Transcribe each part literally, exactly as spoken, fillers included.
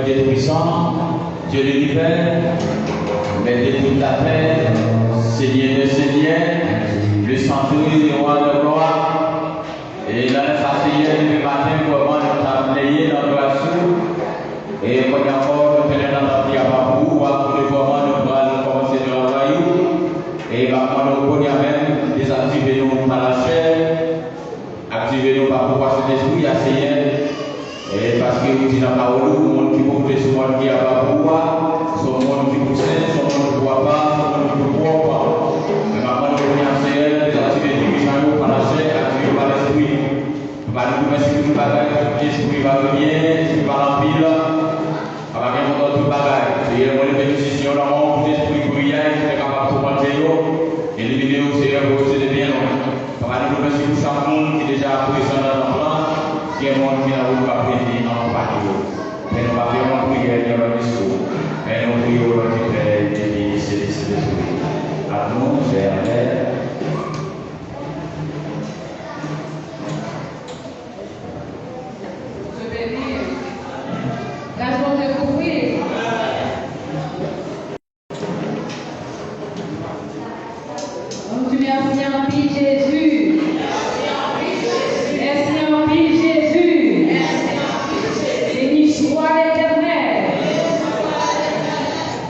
Dieu Tout-Puissant, Dieu de l'univers, Maître de toute la terre, Seigneur des seigneurs, le Saint de roi de gloire. E nan lè sa, Seyè, depi maten, vrèman, nou t ap leye nan gras ou. E kounye a ankò, nou tounen nan tanp li a pa pou ou, a kote vrèman nou pral kòmanse travay ou. E m ap mande w kounye a menm, dezaktive nou pa lachè, aktive nou pa pouvwa Sentespri a, Seyè. E paske ou di nan pawòl ou, moun ki pou moute sou mòn ki apa pou ou a, se yon moun ki pou sen, se yon moun ki pou apa, se yon moun ki pou pwòp. Men m ap mande w kounye a, Seyè, dezaktive dirijan yo pa lachè, aktive yo pa lespri. Papa, nou di w mèsi pou tout bagay, tout espri va rebyen, espri pa anpil. Papa, gen kontwòl tout bagay. Seyè, mwen leve misisyen yo nan men w, tout espri griyay ki te kapab toumante yo, elimine yo, Seyè, pou yo rete byen lwen. Papa, nou di w mèsi pou chak moun ki deja prezan nan tanp lan, gen moun ki nan wout k ap vini, akonpaye yo. Men nou pa fè yon priyè, ni yon diskou. Men nou priye o non di Pè, di Fis e di Sentespri. Ak nou, Seyè, Pè. Bondye beni. Gras Bondye kouvri. Nou di mèsi anpil Jezi. Mèsi anpil Jezi. Beni swa Letènèl.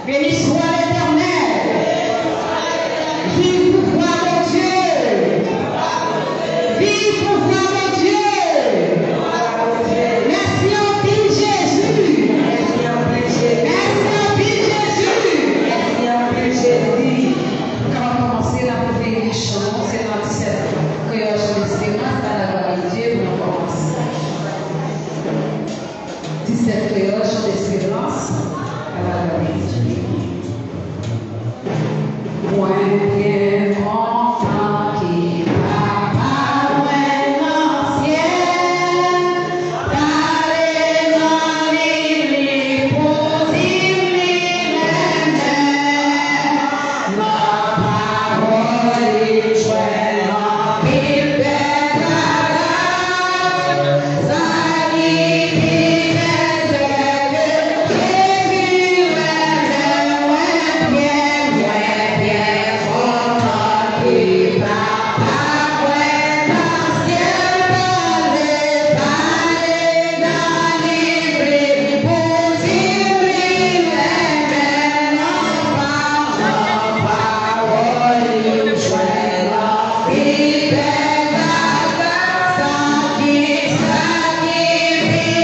Beni swa Letènèl. Viv pouvwa Bondye. Viv pouvwa Bondye. Mèsi anpil Jezi. Mèsi anpil Jezi. Mèsi anpil Jezi. Mèsi anpil Jezi. Nou kapab kòmanse, n ap veye chan, se nan disèt kreyòl chan desperans, a la glwa de Dye, pou nou kòmanse. Disèt kreyòl chan desperans, a la glwa de Dye. Mwen byen kontan ke papa mwen nan syèl pale nan liv li pou di m li renmen m. Nan pawòl li m jwenn anpil bèl bagay. Sa ki pi bèl se ke Jezi renmen mwen byen, mwen byen kontan ke Papa mwen nan syèl pale, pale nan liv li pou di m li renmen m. Nan pa, nan pawòl li m jwenn anpil bèl bagay. Sa ki, sa ki pi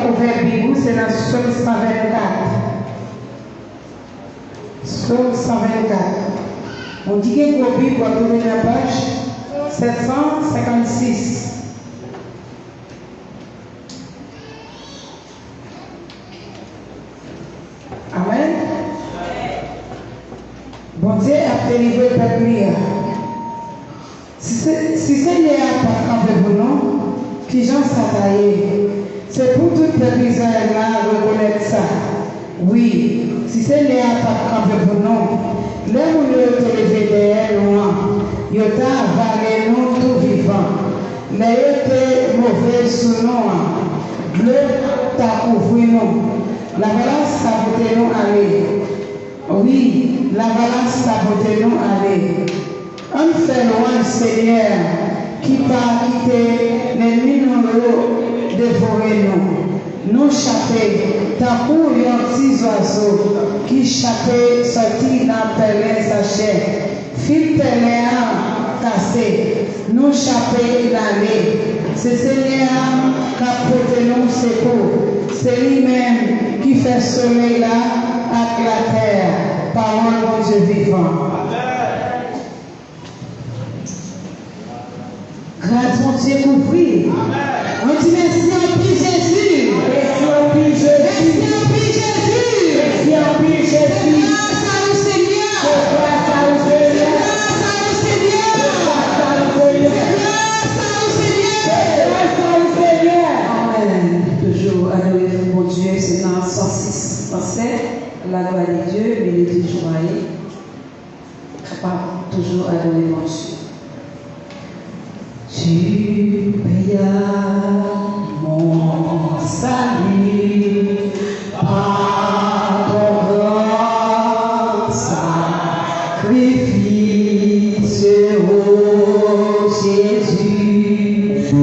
Ouvè Bib ou, se nan Sòm san vennkat. Sòm san vennkat. Moun ki gen gwo Bib, w ap twouve nan paj sèt san senkannsis. Amèn. Bondye ap delivre pèp li a. Si, se- si Senyè a pa t kanpe pou nou, ki jan sa ta ye? Se pou tout pèp Izrayèl la rekonèt sa. Wi, si Senyè a pa t kanpe pou nou, lè moun yo te leve dèyè nou an, yo ta vale nou tou vivan. Lè yo te move sou nou an, dlo ta kouvri nou. Lavalas ta pote nou ale. Wi, lavalas ta pote nou ale. Ann fè lwanj Senyè a, ki pa kite lènmi nou yo devore nou. Nou chape tankou yon ti zwazo ki chape sòti nan pèlen sachè. Fil pèlen an kase. Nou chape n ale. Se Senyè a k ap pote nou sekou. Se li menm ki fè solèy la ak latè a. Pawòl Bondye vivan. Gras Bondye kouvri. Ann di mèsi anpil Jezi. Mèsi anpil Jezi. Mèsi anpil Jezi. Mèsi anpil Jezi. Se gras a ou Senyè. Se gras a ou Senyè. Se gras a ou Senyè. Se gras a ou Senyè. Se gras a ou Senyè. Se gras a ou Senyè. Amèn. Toujou adore Bondye, se nan san sis, san sèt, la gloire de Dieu, mélodie joie. Kapab toujou adore Bondye. Tu payas mon salut par ton grand sacrifice, ô Jésus.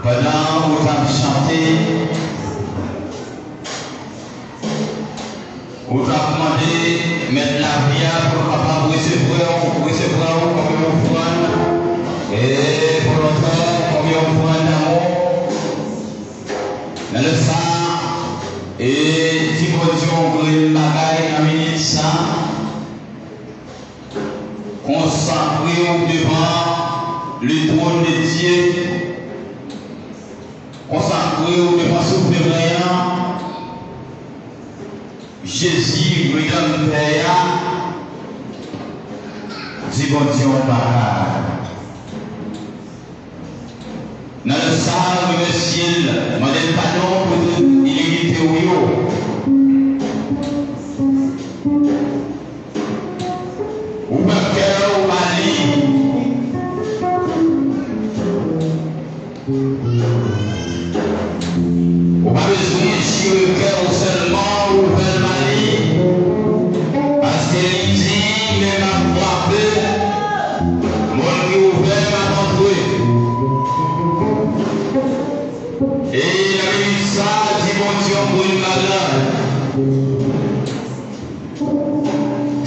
Pandan ou t ap chante, ou t ap mande Mèt lavi a pou l kapab resevwa w, resevwa w kòm yon ofrann, e pou l ofri w kòm yon ofrann damou. Nan lè sa a, e di Bondye yon grenn bagay nan minit sa a. Konsantre w devan le trône de Dieu. Konsantre w devan Souvren an. Jezi, Redanmtè a, di Bondye yon bagay. Nan lè sa a, remèsye l, mande l padon pou tout inikwite w yo. Ouvè kè w ba li. Ou pa bezwen chire kè w sèlman, ouvè l ba li. Paske li di, men m ap frape, moun ki ouvè, m ap antre. E nan minit sa a, di Bondye yon grenn bagay.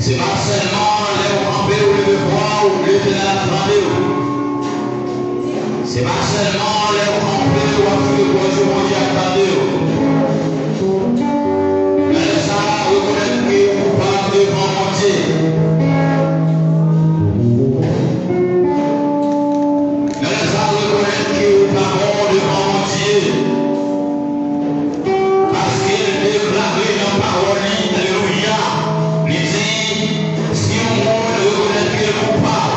Se pa sèlman lè w kanpe, w leve vwa w, Letènèl ap tande w. Se pa sèlman lè w kanpe, w ap jwe Bondye, Bondye ap tande w. Nan lè sa a, rekonèt ke ou koupab devan Bondye. Nan lè sa a, rekonèt ke ou pa bon devan Bondye. Paske l deklare nan pawòl li, alelouya, li di, si yon moun rekonèt ke l koupab,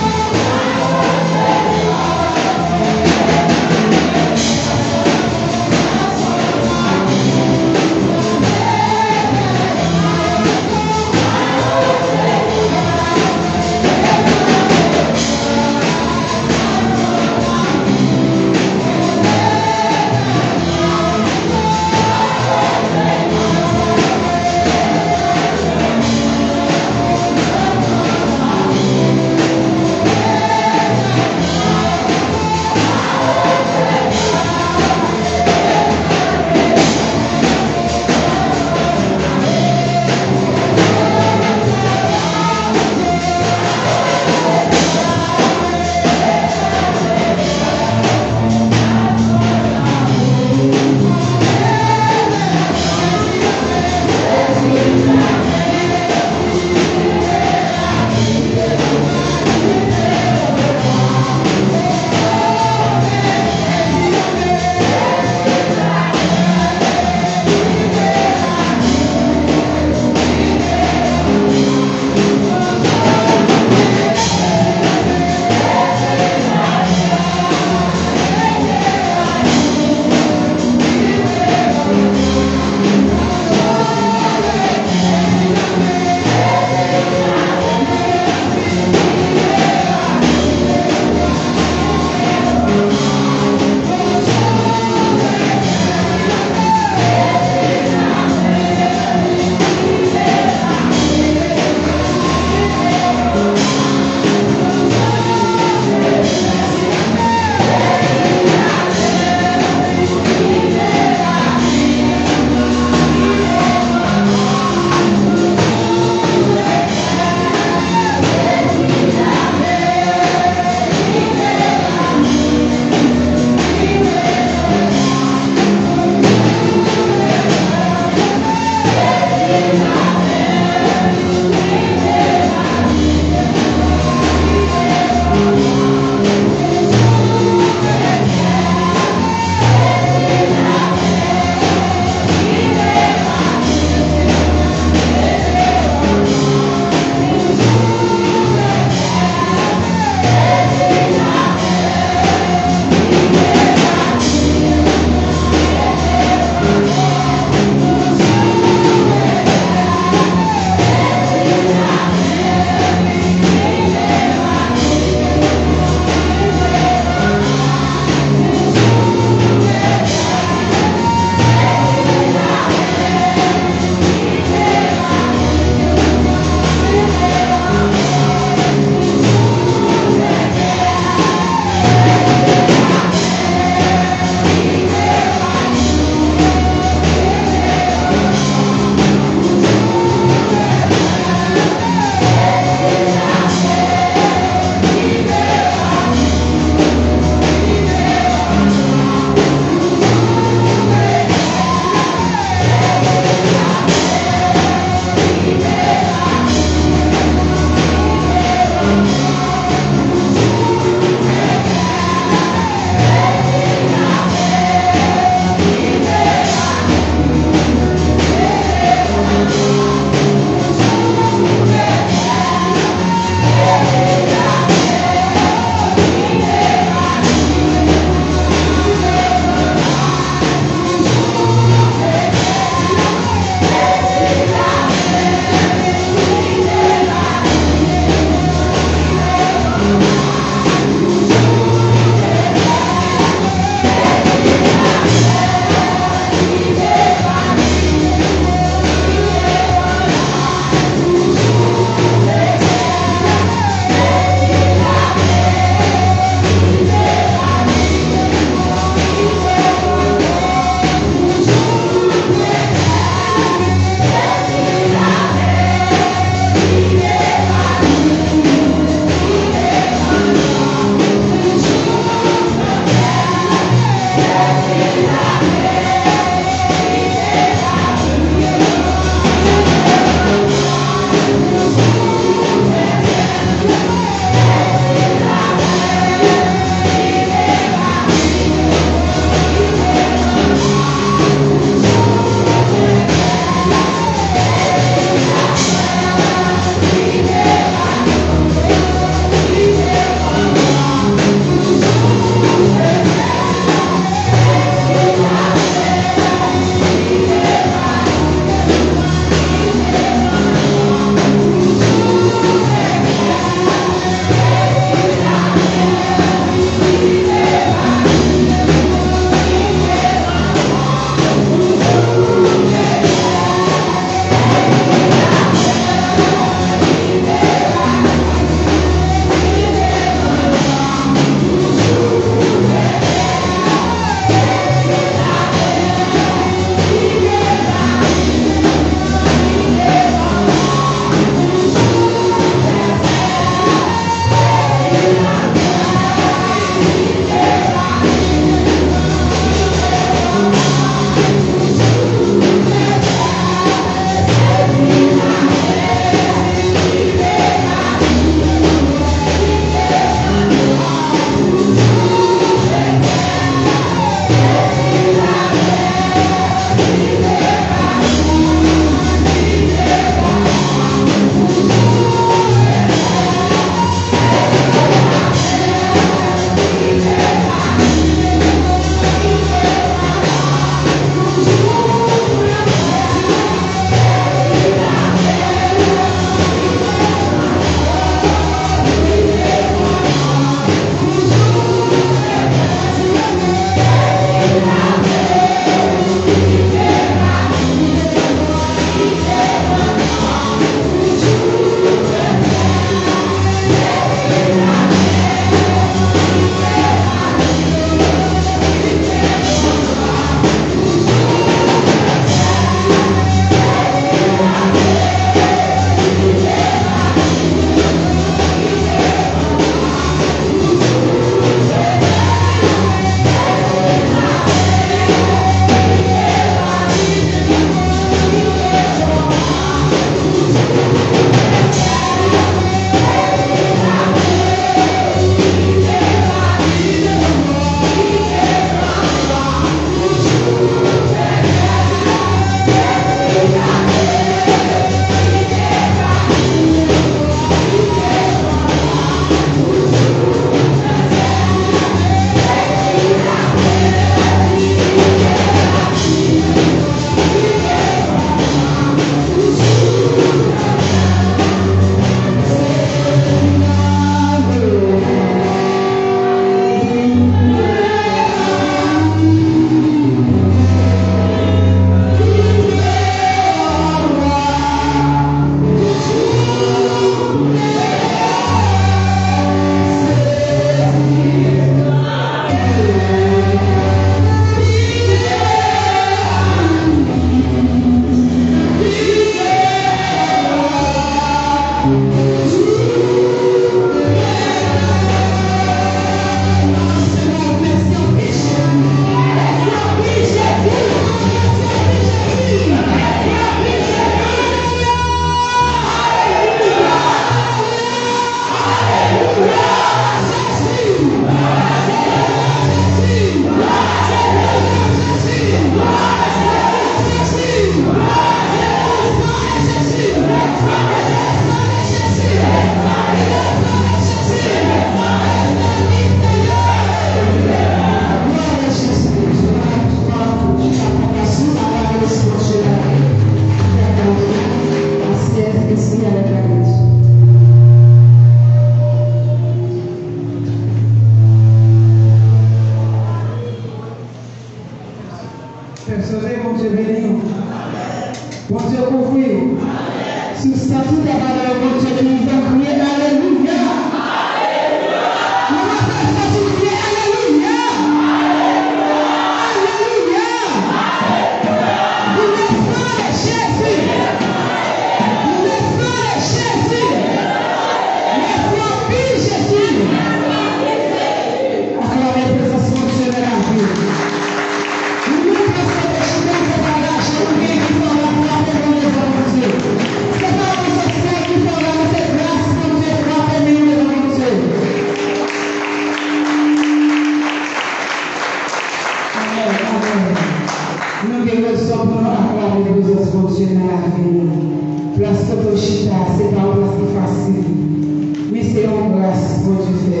Gras Bondye fè.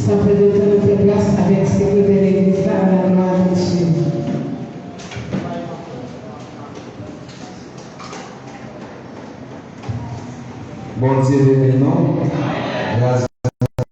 San pèdi tan, nou fè gras avèk sekretè legliz la, a la glwa de Dye. Bondye beni nou. Gras